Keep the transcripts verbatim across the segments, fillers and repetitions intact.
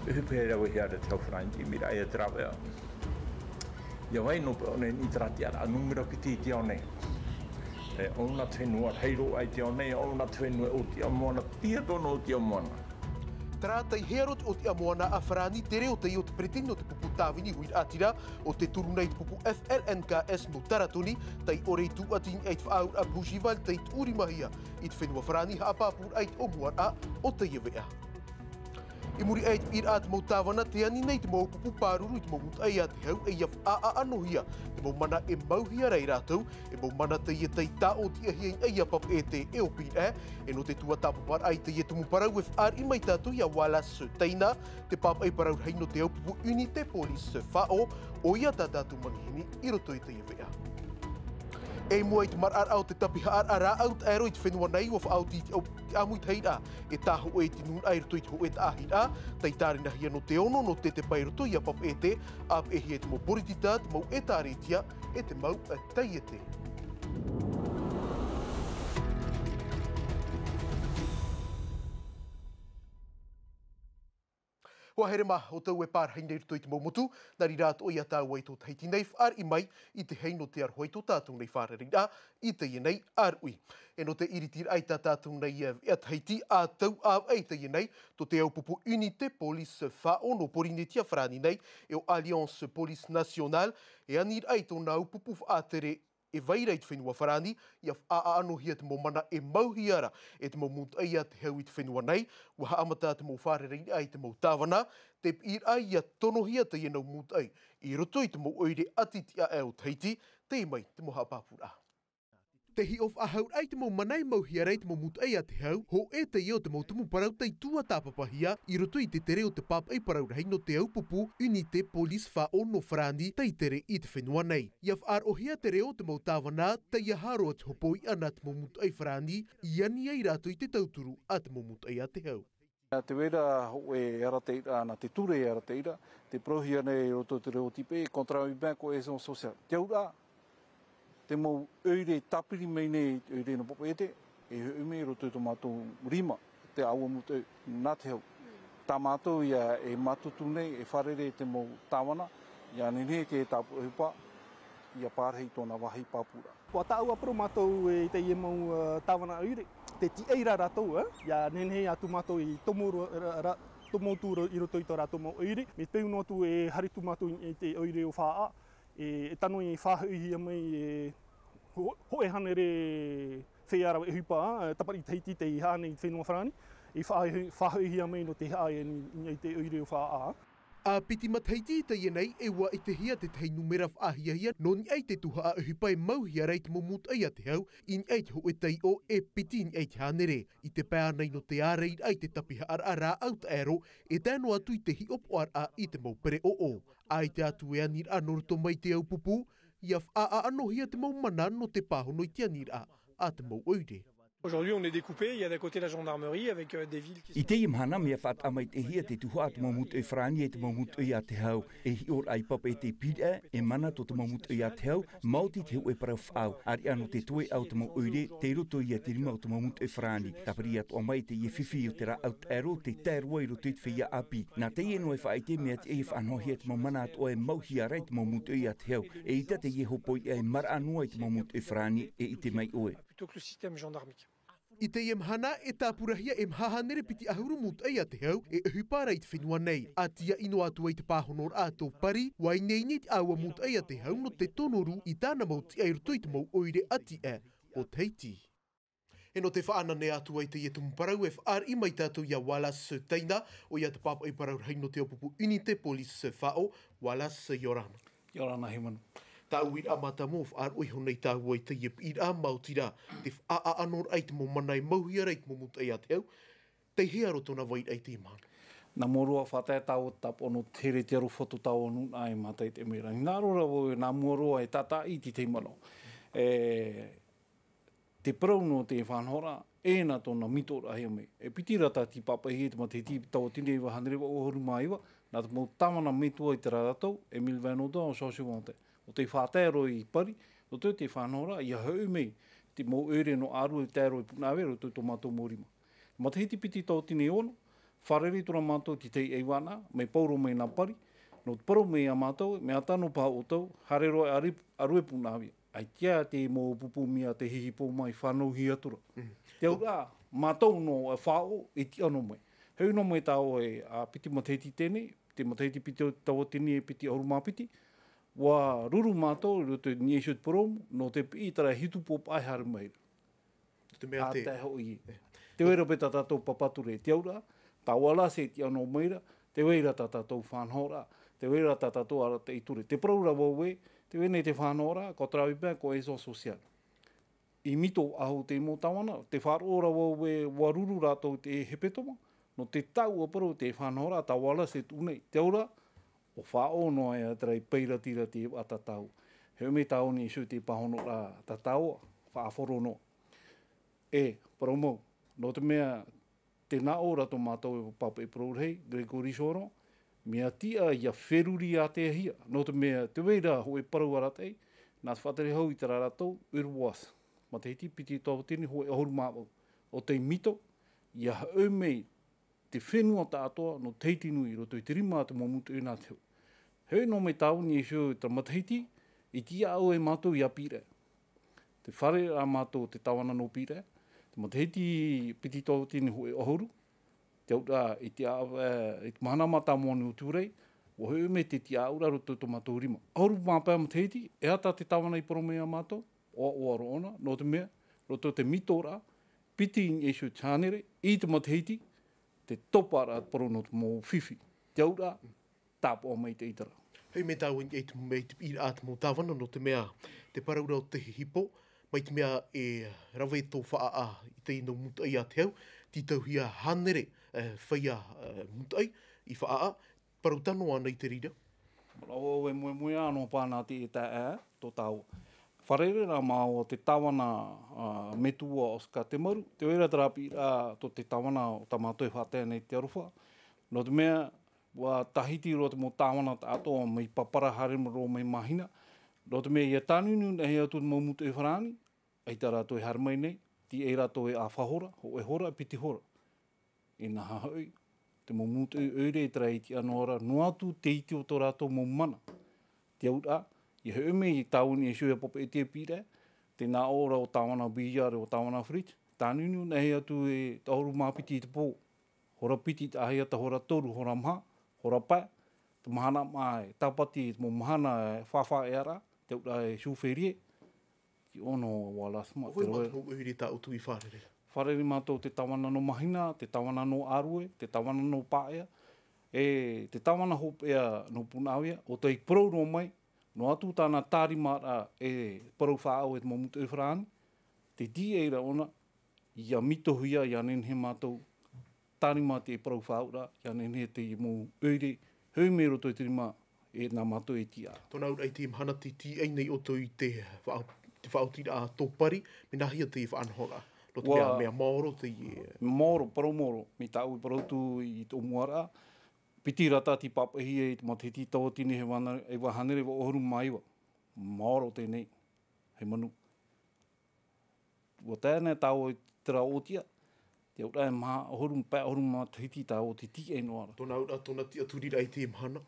E pērā e hea te hau Farāni i mira ai te rāveʻa. Ia vai nō pea nei i te rā tiʻaraʻa nūmera piti i te ao nei. E ʻōna te fenua, hei roa i te ao nei, ʻōna te fenua ʻo Tiʻamoana, tia tōna ʻo Tiʻamoana. Terā tei hea roa te ʻo Tiʻamoana a Farāni, te reo tei ʻo te peretiteni o te pupu Tāvini Huiraʻatira, ʻo te turu nei te pupu F L N K S nō Taratoni, tei ʻore i tūʻati i niʻa i te faʻaauraʻa Bougival tei tuʻurimahia i te fenua Farāni haʻapāpūraʻa i te ʻōmuaraʻa o teie veʻa. I muri aʻe i te piʻiraʻa a te mau tāvana, tē ani nei te mau pupu pāruru i te mau mūtaʻi a te hau, e ia faʻaʻanohia te mau mana e mauhia ra e rātou, e mau mana teie tei tāʻotiʻahia i niʻa ia Papeʻete e ʻōpīraʻa, e nō te tuatāpaparaʻa i teie tumu parau e fāriʻi mai tātou ia Wallace Taina, te pāpaʻi parau rahi nō te hau pupu Unité Police Faʻo, ʻoia tā tātou manihini i roto i teie veʻa. E i mua i te maraʻaraʻa o te tapihaʻaraʻa rāʻau taʻero i te fenua nei, ʻua faʻaoti i te au-, te ʻāmuitahiraʻa e tāhōʻē i te nūnaʻa i roto i te hōʻē taʻahiraʻa, tei tārenahia nō te ono nō Tetepa i roto ia Papeʻete, ʻāpeʻehia e te mau poritita, te mau ʻētāretia, e te mau taiete. ʻUa haere mā ʻoutou e pārahi nei i roto i te mau motu, nā reira atoʻa ia tāua i tō Tahiti nei, fāriʻi mai i te hei nō te aroha i tō tātou nei fārereiraʻa i teie nei ʻāruʻi. E nō te iritiraʻa i tā tātou nei, e, veʻa Tahiti, ʻa tau ʻāvaʻe i teie nei, tō te au pupu Unité Police Faʻo nō Pōrīnetia Farāni nei, e ʻo Alliance Police Nationale, e ani raʻa i tōna au pupu faʻatere e vai ra i te fenua Farāni, ia faʻaʻanohia te mau mana e mauhia ra e te mau mūtaʻi a te hau i te fenua nei, ʻua haʻamata te mau fārereiraʻa i te mau tāvana, te piʻiraʻa ia tonohia teie nau mūtaʻi i roto i te mau ʻoire ʻati tiʻaʻe o Tahiti, tei mai te mau haʻapāpūraʻa. Te hiʻo faʻahauraʻa i te mau mana e mauhia ra e te mau mūtaʻi a te hau, hōʻē teie o te mau tumu parau tei tuatāpapahia i roto i te tere o te pāpaʻi parau rahi nō te au pupu Unité Police Faʻo nō Farāni tei tere i te fenua nei. Ia faʻaroʻohia te reo o te mau tāvana, tei aha roa te hopoiʻa nā te mau mūtaʻi Farāni, i ani ai rātou i te tauturu a te mau mūtaʻi a te hau. Te vera hōʻē arataʻiraʻa, nā te ture arataʻiraʻa, tē parauhia nei i roto i te reo tīpē, contrat urbain cohésion sociale. Te auraʻa, te mau ʻoire tāpiri mai nei, ʻoire nō Papeʻete, e hoʻi mai i roto i tō mātou rima, te ʻāua mūtaʻi nā te hau. Tā mātou ia e mātutu nei, e fārerei te mau tāvana, ia nehenehe te tāpura ʻohipa, ia pārahi tōna vāhi pāpūraʻa. ʻUa tāʻu ā parau mātou i teie mau, ā, tāvana ʻoire, tē tīaʻi ra rātou, ā, ia nehenehe atu mātou i tomo ro-, ra-, ra-, tomo atu ro-, i roto i tō rātou mau ʻoire, mea peu noa atu e haere atu mātou i, i te ʻoire o Faʻaʻā, e, e tano i faʻahoʻihia mai, e, ho-, hōʻē hānere feiā rave ʻohipa, e, tāpiri Tahiti tei haʻa nei i te fenua Farāni, i faʻahoʻi-, faʻahoʻihia mai nō te haʻa i, i, i te ʻoire o Faʻaʻā. ʻA piti matahiti i teie nei, e ʻua ʻitehia te tahi nūmera faʻahiahia, nō niʻa i te tuhaʻa ʻohipa e mauhia ra i te mau mūtaʻi a te hau, i niʻa i te hōʻē taiʻo e piti i niʻa i te hānere. I te pae ānei nō te ārairaʻa i te tapihaʻaraʻa rāʻau taʻero, e tae noa atu i te hiʻopoʻaraʻa i te mau pereʻoʻo. ʻAita atu e ani raʻa nō roto mai te au pupu, ia faʻaʻanohia te mau mana nō te pāhono i te aniraʻa a te mau ʻoire. Aujourd'hui, on est découpé. Il y a d'un côté la gendarmerie avec, euh, des villes qui sont... I teie mahana, mea faʻataʻa maitaʻihia te tuhaʻa a te mau mūtoʻi Farāni e te mau mūtoʻi a te hau. E hiʻoraʻa i Papeʻete i Pīraʻe, e mana tō te mau mūtoʻi a te hau, maoti te hōʻē parau faʻaau. ʻĀreʻa nō te toeʻa o te mau ʻoire, tei roto ia i te rima o te mau mūtoʻi Farāni. Tāpiri atoʻa mai teie fifi o te rāʻau taʻero, tē tae roa i roto i te feiā ʻāpī. Nā teie noa e faʻaʻite mea tiʻa ia faʻanahohia te mau mana atoʻa e mauhia ra e te mau mūtoʻi a te hau. ʻEita teie hopoiʻa e maraʻa noa i te mau mūtoʻi Farāni, e ʻite mai ʻoe. Plutôt que le système gendarmique. I teie mahana, e tāpurahia e maha hānere piti ʻahuru mūtoʻi a te hau e ʻohipa ra i te fenua nei. ʻA tiaʻi noa atu ai te pāhonoraʻa a tō Pari, ʻua ineine te ʻāua mūtoʻi a te hau nō te tonoru i tāna mau tiʻa i roto i te mau ʻoire ʻati aʻe o Tahiti. E nō te faʻananea atu ai teie tumu parau e fāriʻi mai tātou ia Wallace Taina, ʻoia te pāpaʻi parau rahi nō te ʻāpupu Unité Police Faʻo, Wallace, ʻia ora na. ʻIa ora na, Himanu. Tāʻu uiraʻa mātāmua, faʻaroʻo iho nei tāua i teie piʻiraʻa, maoti rā te faʻaʻanoraʻa i te mau mana e mauhia ra i te mau mūtoʻi a te hau, tei hea roa tōna vairaʻa i teie mahana? Nā mua roa faʻatae tāua te tāpaʻo nō te here i te aroha tō tāua nūnaʻa e mātaitai mai ra. Hinaʻaro rā vau, nā mua roa e tātaʻi i te tahi manaʻo. E, te parau nō te faʻanahoraʻa, e nā tōna mitoʻaraʻahia mai. E piti rā tā tīpapahia i te matahiti tauatini e iva hānere vaʻu ʻahuru mā iva, nā te mau tāvana metua i terā ra tau, Émile Vinaudot, Jean Chauvantin. ʻO tei faʻatae roa i Pari, roto i te faʻanahoraʻa, ʻia hoʻi mai te mau ʻoire nō ʻĀrua e tae roa i Punaʻauia, roto i tō mātou mau rima. Matahiti piti tauatini e ono, Fārerei atu ra mātou i te tahi ʻeivaʻa, mai Pauro mai nā pari, nō te parau mai iā mātou, mea tano paha ʻoutou, haere roa e ʻaru-, ʻaru e punaʻauia. ʻAita te mau pupu mea te hihipo mai fānauhia atu ra. Mm. Te auraʻa, mātou nō e faʻaʻō i tiʻa noa mai. Hoʻi noa mai tāua e, ā, piti matahiti teie, te matahiti piti tauatini e piti ʻahuru mā piti, ʻua ruru mātou i roto i niʻa iho i te purōmu, nō te piʻi i terā hitu pō paʻi haere mai ra. Te mea ā, te tae hoʻi. E. Te vai ra paʻi tā tātou papa ture, te auraʻa, tā Wallace e tiʻa noa mai ra, te vai ra tā tātou faʻanahoraʻa, te vai ra tā tātou arataʻi ture. Te parau ra vau ē, te vai nei te faʻanahoraʻa, ko te rave paʻi, ko aisance sociale. I mito ahu te mau tāvana, te faʻaroʻo ra vau ē, ʻua ruru rātou i te hepetoma, nō te taʻu ʻa parau te faʻanahoraʻa, tā Wallace e tuʻu nei. Te auraʻa, ʻua faʻaʻō noa ē terā i pairatira te vaʻa tātau. Hoʻi mai tāua i niʻa iho i te pāhonoraʻa tātau, faʻahoro noa. E, parau mau, nō te mea, tē nā ʻō ra tō mātou e pāpaʻi parau rahi, Gregory Soro, mea tiʻa ʻia feruri āteahia, nō te mea, te vai ra hōʻē parau arataʻi, nā te faʻatere hau i terā rātou, Urwas, matahiti piti tauatini hōʻē ʻahuru mā vaʻu, ʻo tei mito, ʻia haʻu mai te fenua taʻatoa nō Tahiti Nui i roto i te rima a te mau mūtoʻi nā te hau. Hoʻi noa mai tāua i niʻa iho i terā matahiti, i tiʻaʻau ai mātou iā Pīraʻe. Tē fārereiraʻa mātou te tāvana nō Pīraʻe, te matahiti piti tauatini hōʻē ʻahuru, te auraʻa i te a-, e, i te mahana mātāmua o Tūrai, ʻua hoʻi mai te tiʻaʻauraʻa i roto i tō mātou rima. ʻAhuru mā pae matahiti, e aha te tāvana i parau mai iā mātou, ʻoaʻoa roa ʻōna, nō te mea, roto i te mitoraʻa, piti i niʻa iho i te hānere, i te matahiti, te topa ra te parau nō te mau fifi. Te auraʻa, tāpaʻo maitaʻi terā. Hei, mea tāua i te, i te piʻiraʻa te mau tāvana, nō te mea, te parau ra ʻo te hipo, mai te mea e rave tō faʻaʻā i te ino mūtoʻi a te hau, tītauhia hānere, e, feiā, e, mūtoʻi i faʻaʻā, parau tano ana i te reira. Manaʻo vau e moemoeā noa paʻi nā te taeaʻe, tō tāua. Fārerei rā māua te tāvana, ā, metua Oscar Temaru, te vai ra terā piʻiraʻa tō te tāvana o tā mātou e faʻatae nei te aroha. Nō te mea, ʻua tāhiti roa te mau tāvana taʻatoʻa mai papara haere roa mai mahina. Nō te mea, ʻia tāniuniu nei atu te mau mūtoʻi farāni, ʻaita rātou e haere mai nei, tīaʻi rātou e ʻāfa hora, hōʻē hora, piti hora. Inaha hoʻi, te mau mūtoʻi ʻoire terā i tiʻa noa ra, noa atu te iti o tō rātou mau mana. Te auraʻa, ʻia hoʻi mai tāua i niʻa iho ʻia pāpaʻi i te piʻiraʻa, tē nā ʻō ra ʻo tāvana Billard, ʻo tāvana Fritsch, tāniuniu nei atu e te ʻahuru mā piti i te pō. Hora piti i te ʻāhiahi, hora toru, hora maha, hora pae, te mahana maʻa e tāpati, te mau mahana e fāfā e ara, te auraʻa e Chou Ferrier, te ono Wallace mā, ʻoia te roa. Te mau ʻoire tā ʻoutou i fārerei? Fārerei mātou te tāvana nō Mahina, te tāvana nō Arue, te tāvana nō Paea, e te tāvana hopeʻa nō Punaʻauia, ʻo tei parau roa mai, noa atu tāna tārimaraʻa e parau faʻaʻau e te mau mūtoʻi farāni, te tīaʻi ra ʻōna, ʻia mitohia, ʻia nehenehe mātou, tārima te parau faʻaʻauraʻa, ʻia nehenehe te mau ʻoire, hoʻi mai roto i te rima, e nā mātou e tiʻa. Tōna auraʻa i te mahana tē tīaʻi nei ʻoutou i te faʻa-, te faʻaotiraʻa tōpari, mea nāhea te faʻanahoraʻa? Nō te mea, ʻua mea maoro te, e, maoro, parau maoro, mai tāʻu e parau atu i tōʻu mua ra, piti rata tei pāpaʻihia i te matahiti tauatini e iva hānere, e iva hānere iva ʻahuru mā iva. Maoro teie nei, hei manu. ʻUa tae ana tāua i terā ʻōtiʻa, te auraʻa e maha ʻahuru, pae ʻahuru matahiti tāua tei tīaʻi noa ra. Tōna auraʻa, tōna tiʻaturiraʻa i te mahana,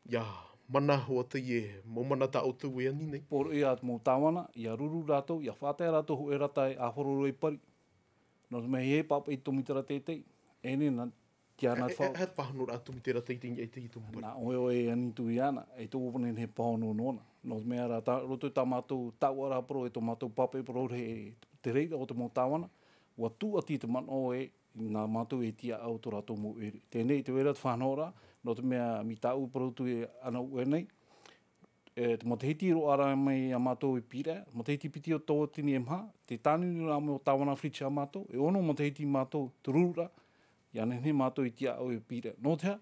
ʻia mana hoʻi teie mau mana tā ʻoutou e ani nei. Poroʻi ā te mau tāvana, ʻia ruru rātou, ʻia faʻatae rātou hōʻē rata e ʻāfaro roa i pari. Nō te mea e pāpaʻi te tōmitera teitei, e nē, nā, Tiana. E, e, e, e te faʻahanoraʻa tōmitera teitei i te, i te tōmitera. Nā ʻoe, ʻoe e ani atu iāna, e tō ʻōpani nei e pāhono noa na. Nō te mea rā, tā, roto i tā mātou taʻuaraʻa parau, e tō mātou pāpaʻi parau rahi, te reira o te mau tāvana, ʻua tūʻati te manaʻo ē, nā mātou e tiʻaʻau tō rātou mau ʻoire. Teie nei, te vai ra te faʻahanoraʻa, nō te mea mai tāʻu parau atu e ana ʻoe nei, e, te matahiti roa ra mai iā mātou i Pīraʻe, matahiti piti o tauatini e maha, te tāniuniu ra mai o tāvana Fritsch iā mātou, e ono matahiti mātou te ruru ra, ʻia nehenehe mātou i tiʻaʻau i Pīraʻe. Nō te aha?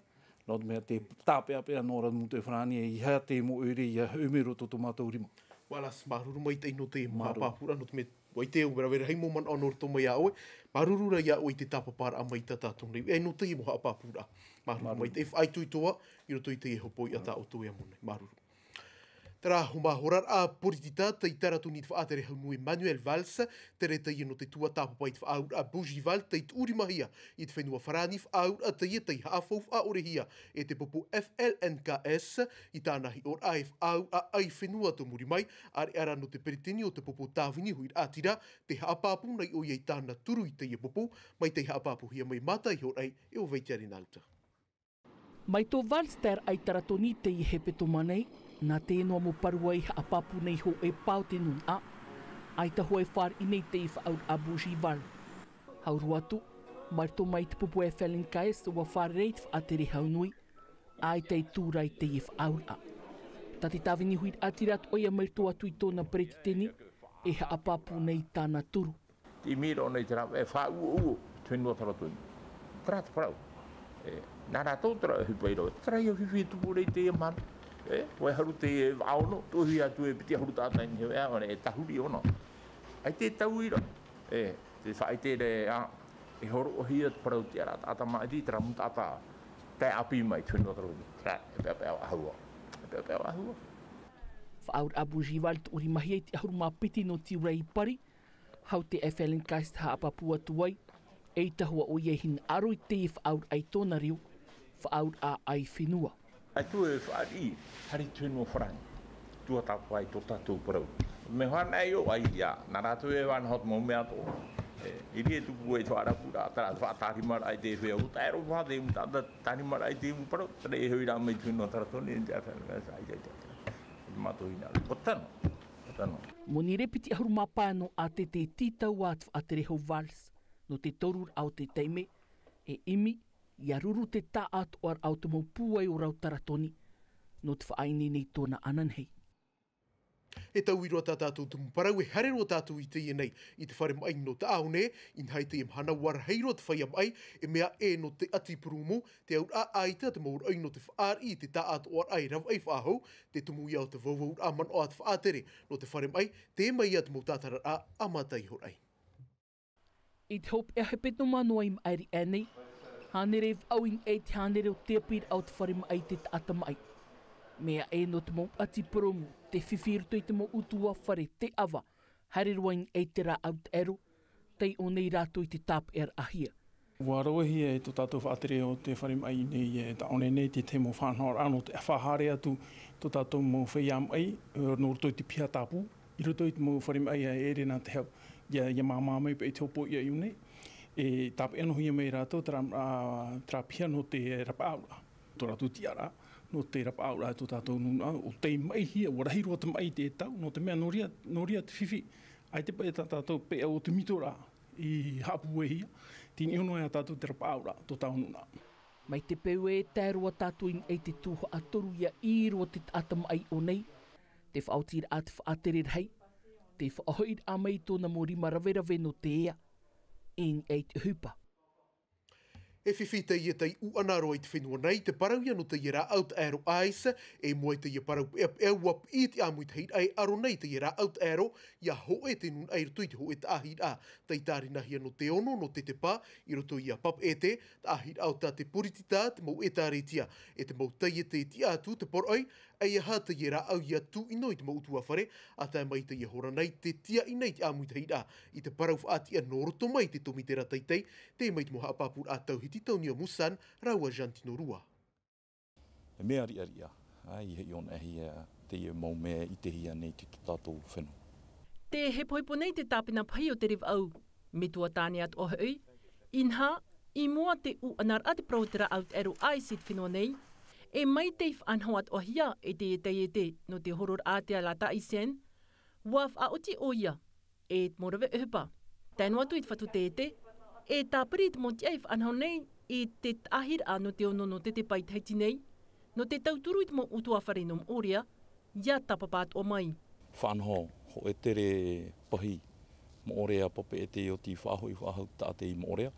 Nō te mea tē tāpeʻapeʻa noa ra te mūtoʻi farāni, e ʻeiaha te mau ʻoire ʻia hoʻi mai roto tō mātou rima. Wallace, māuruuru maitaʻi nō te mau haʻapāpūraʻa, nō te mea, ʻua ʻite au, e rave rahi mau manaʻo nō roto mai iā ʻoe, māuruuru rā iā ʻoe i te tāpaparaʻa mai tā tātou nei, e nō teie mau haʻapāpūraʻa. Māuruuru. Māuruuru. Maitaʻi, faʻaitoitoa, i roto i teie hōpoiʻa tā ʻoutou e amo nei. Māuruuru. Tara homa hora rā poritita tei taratoni i te faʻatere hau nui Manuel Valls, tere teie nō te tuatāpapa i te faʻauraʻa Bougival tei tuʻurimahia i te fenua Farāni. Faʻauraʻa teie tei haʻafau faʻaʻorehia e te popo F L N K S i tāna hiʻoraʻa e faʻauraʻa ʻai fenua tō muri mai, ʻareʻa rā nō te peretiteni o te popo tāvini huiraʻatira, te haʻapāpū nei ʻoia i tāna turu i teie popo, mai tei haʻapāpūhia mai mātou i hōroʻa e ʻo Vaitiare Nauta. Mai tō Valls te raʻa i taratoni i teie hepetoma nei, nā te noa mau parau ʻai haʻapāpū nei hōʻē pā o te nūnaʻa, ʻaita hoʻi e fāriʻi nei teie faʻauraʻa Bougival. Hau roa atu, mai roto mai te pupu F L N K S ua fārerei i te faʻatere hau nui, ʻaita e tū rā i teie faʻauraʻa. Tā te tāvini huiraʻatira atoʻa ia mai roto atu i tōna peretiteni, e haʻapāpū nei tāna turu. Te ʻimi roa nei te rāveʻa e faʻauoʻuo te fenua taratoni. Terā te parau. E, nā rātou terā e ʻohipa i rave. Terā ia fifi e tupu nei teie mahana. E, ʻua haru teie vaʻa ono, toʻohia atu e piti ʻahuru taʻata i niʻa iho, e, e tahuri ʻōna. ʻAita e tau i rā. E, te faʻaʻite ra, e hōroʻahia te parau tiʻaraʻa taʻata maʻiti, terā mau taʻata tae ʻāpī mai te fenua taratoni. Terā, e peʻapeʻa vahua. E peʻapeʻa vahua. Faʻauraʻa Bougival tuʻurimahia i te ʻahuru mā piti nō tiurai i Pari, hau te F L N K S te haʻapāpū atu ai, eʻita hoʻi ʻoia e hinaʻaro i teie faʻauraʻa i tōna reo, faʻauraʻa ʻai fenua. ʻAita e fāriʻi, haere i te fenua Farāni, tuatāpapa i tō tātou parau. Mea hānai ʻo ʻai ia, nā rātou e vānaho te mau mea atoʻa. E, i reira e tupu ai te faʻarapuraʻa, terā te faʻatārimaraʻa i te feiā, ʻua tae roa paha te mau taʻata tārimaraʻa i te mau parau, terā e hoʻi rā mai te fenua taratoni, e te ata, e te ata, e te ata. E te mātou hinaʻaro. ʻUa tano, ʻua tano. Moni rā piti ʻahuru mā pae nō ʻātete e tītau ā te faʻatere hau Valls, nō te toru raʻa o te taime, e ʻimi, ʻia ruru te taʻatoʻaraʻa o te mau pūai o rau taratoni, nō te faʻaineine i tōna ananahi. E taui roa tā tātou tumu parau, e haere roa tātou i teie nei, i te fare maʻi nō Taʻaone, inaha i teie mahana ʻua rahi roa te feiā maʻi, e mea ē nō te ʻati purūmu, te auraʻa ʻaita te mau raʻi nō te fāriʻi i te taʻatoʻaraʻa e ravaʻi faʻahou, te tumu ia o te vauvauraʻa manaʻo a te faʻatere, nō te fare maʻi, tē mai ia te mau tātararaʻa a mātou i hōroʻa. I te hopeʻa hepetoma noa i maʻiri aʻe nei, hānere e vaʻu i niʻa i te hānere o te ʻāpīraʻa o te fare maʻi i te taʻata maʻi. Mea ē nō te mau ʻati purūmu, te fifi i roto i te mau ʻutuāfare, te ʻava, haere roa i niʻa i te rāʻau taʻero, tei ʻō nei rātou i te tāpeʻaraʻahia. ʻUa ravehia e tō tātou faʻatere o te fare maʻi nei, e Taʻaone nei, te tahi mau faʻanahoraʻa nō te ʻafa haere atu tō tātou mau feiā maʻi, e, nō roto i te piha tāpū, i roto i te mau fare maʻi e ʻere nā te hau, ʻia, ʻia māmā mai paʻi te hopoiʻa i ʻō nei, e tāpeʻa noa hia mai rātou terā, ā, terā piha nō te rapaʻauraʻa. Tō rātou tiʻaraʻa, nō te rapaʻauraʻa tō tātou nūnaʻa, ʻo tei maʻihia, ʻua rahi roa te maʻi i te tau, nō te mea nō reira, nō reira te fifi, ʻaita paʻi tā tātou peʻa o te mitoraʻa i haʻapūaihia, tei niʻa noa ia tātou te rapaʻauraʻa tō tātou nūnaʻa. Mai te peu e tae roa tātou i niʻa i te tuhaʻa toru ʻia ʻī roa te taʻata maʻi i ʻō nei, te faʻaotiraʻa te faʻatere rahi, te faʻahoʻiraʻa mai i tōna mau rima raverave nō te ea, i niʻa i te ʻohipa. E fifi teie tei ʻūʻana roa i te fenua nei, te parau ia nō teie rāʻau taʻero ice, e mua i teie parau peʻapeʻa ʻua piʻi te ʻāmuitahiraʻa e aro nei teie rāʻau taʻero, ʻia hōʻē te nūnaʻa i roto i te hōʻē taʻahiraʻa, tei tārinahia nō te ono nō Tetepa, i roto ia Papeʻete, taʻahiraʻa o tā te Poritita, te mau ʻētāretia, e te mau taiete e tiʻa atu te poroʻi, ʻeiaha teie rāʻau ʻia tūʻino i te mau ʻutuāfare, ʻa tae mai i teie hora nei, tē tiaʻi nei te ʻāmuitahiraʻa, i te parau faʻatiʻa nō roto mai i te tōmitera teitei, tei mai te mau haʻapāpūraʻa tauhiti Tonio Musan, rāua Jantino Rua. E mea riʻariʻa, ā, i hiʻo nei, ā, teie mau mea i ʻitehia nei i tō tātou fenua. Tē hepohepo nei te tāpena pahi o te reva ʻau, metua tāne atoʻa hoʻi, inaha, i mua i te ʻūʻanaraʻa te parau o te rāʻau taʻero ice i te fenua nei, e mai tei faʻanaho atoʻahia e te taiete nō te hororaʻa a te Alata Isen, ʻua faʻaoti ʻoia, e te mau rave ʻohipa. Tae noa atu i te fatu taiete, e tāpiri i te mau tiʻa e faʻanaho nei i te taʻahiraʻa nō te ono nō Tetepa i Tahiti nei, nō te tauturu i te mau ʻutuāfare nō Moʻorea, ʻia tāpapa atoʻa mai. Faʻanaho hōʻē tere pahi Moʻorea Papeʻete ʻia oti faʻahoʻi faʻahou taʻata i Moʻorea.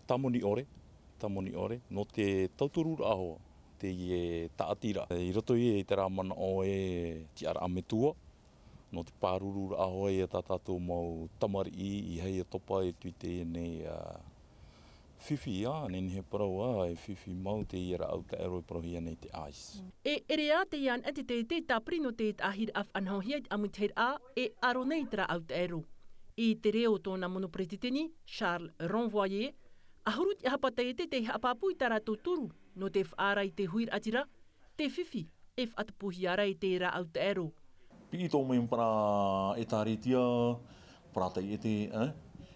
Tāmoni ʻore, tāmoni ʻore, nō te tautururaʻa hoʻi, teie tāʻatiraʻa. I roto ia i terā manaʻo e tiʻaraʻa metua, nō te pārururaʻa hoʻi ia tā tātou mau tamariʻi i haʻi ʻia topa atu i teie nei, ā, Fifi, ā, nehenehe e parau, ā, e fifi mau teie rāʻau taʻero e parauhia nei te ice. E ʻere ā teie anaʻe te teitei tāpiri nō te tāʻatiraʻa faʻanahohia i te ʻāmuitahiraʻa, e ʻaro nei te rāʻau taʻero. I te reo o tōna mono peretiteni, Charles Renvoyer, ʻahuru tiʻahapa taiete tei haʻapāpū i tā rātou turu, nō te faʻaara i te huiraʻatira, te fifi, e faʻatupuhia ra i te rāʻau taʻero. Piʻi tō mai parau ʻĒtārētia, parau taiete, ē?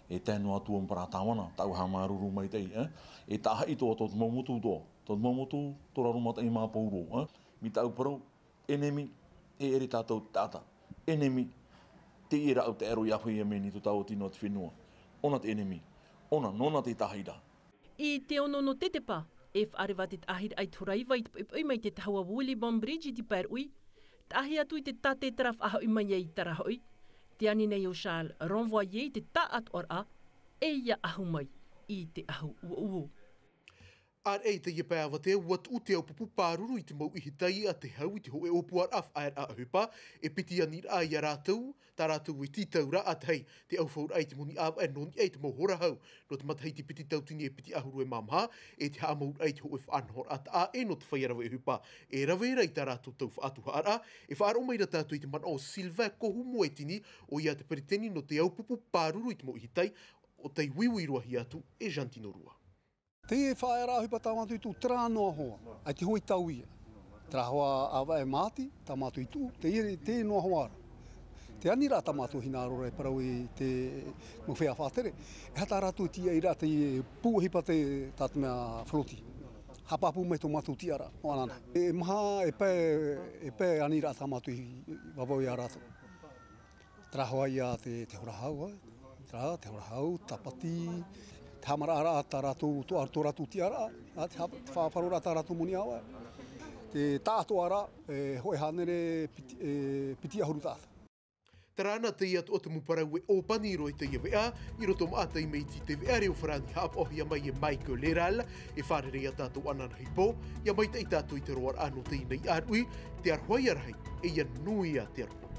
E tae noa atu parau tāvana, tāʻu e haʻamāuruuru maitaʻi, ē? E taʻahaʻi atoʻa tō te mau motu atoʻa, tō te mau motu, tō raro mataʻi māpō roa, ē? Mai tāʻu parau, ʻenemi, e ʻere tātou taʻata. ʻEnemi, teie rāʻau taʻero i ʻāfaʻi mai nei tō tāua tino o te fenua. ʻOna te ʻenemi, ʻona, nōna te tāʻatiraʻa. I te ono nō tetepa, e faʻareva te tāʻatiraʻa i te hora iva i te poʻipoʻi mai te tahua Woollybombridge i te pae ruʻi, taʻahi atu i te tātētara faʻahoʻi mai ai i Tarahoʻi. Te ani nei o Charles Renvoyer i te taʻatoʻaraʻa, e ia ʻahu mai i te ʻahu uouo. ʻĀreʻa i teie pae avatea, ʻua tuʻu te aupuru pāruru i te mau ʻihitai a te hau i te hōʻē ʻōpuaraʻa faʻaearaʻa ʻohipa, e piti aniraʻa ia rātou, tā rātou e tītau ra, ʻa tahi, te ʻaufauraʻa i te moni ʻāvaʻe nō niʻa i te mau hora hau, nō te matahiti piti tauatini e piti ʻahuru e mā maha, e te haʻamauraʻa i te hōʻē faʻanahoraʻa taʻa ʻē nō te feiā rave ʻohipa, e rave ra i tā rātou tau faʻatuhaʻaraʻa, e faʻaroʻo mai ra tātou i te manaʻo o Sylvain Kohu Moetini, ʻoia te peretiteni nō te aupuru pāruru i te mau ʻihitai, ʻo tei uiui roa hia atu e Jantino Rua. Te faʻaearaʻa ʻohipa tā mātou i tuʻu, terā noa hoʻi, ʻaita e hōʻē tau ia. Terā hoʻi ʻāvaʻe māti, tā mātou i tuʻu, te, te noa hoʻi ra. Te aniraʻa tā mātou hinaʻaro ra e parau i te mau feiā faʻatere, e aha tā rātou e tīaʻi ra te pū ʻohipa te, tā te mea flotti. Haʻapāpū mai tō mātou tiʻaraʻa, ʻo ananahi. E maha, e pae, e pae aniraʻa tā mātou i, i vavau ia rātou. Terā hoʻi ia te, te hora hau, ā. Terā, te hora hau, tāpati, te haʻamaraʻaraʻa tā rātou, tō, tō rātou tiʻaraʻa, ā, te ha-, te faʻaroʻoraʻa tā rātou moni ʻāvaʻe. Te taʻatoʻaraʻa, e, hōʻē hānere piti, e, piti ʻahuru taʻata. Terā na teie atoʻa te mau parau e ʻōpani roa i teie veʻa, i roto maʻa taime iti i te veʻa reo farāni haʻapaʻohia mai e Michael Leral, e fārerei ā tātou ananahi pō, ʻia maitaʻi tātou i te roaraʻa nō teie nei ʻāruʻi, te aroha ia rahi, e ʻia nui ā te aroha.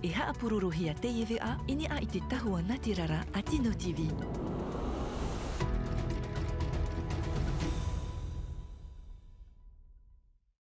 E haʻapurorohia teie veʻa i niʻa i te tahua nātirara a Tino T V.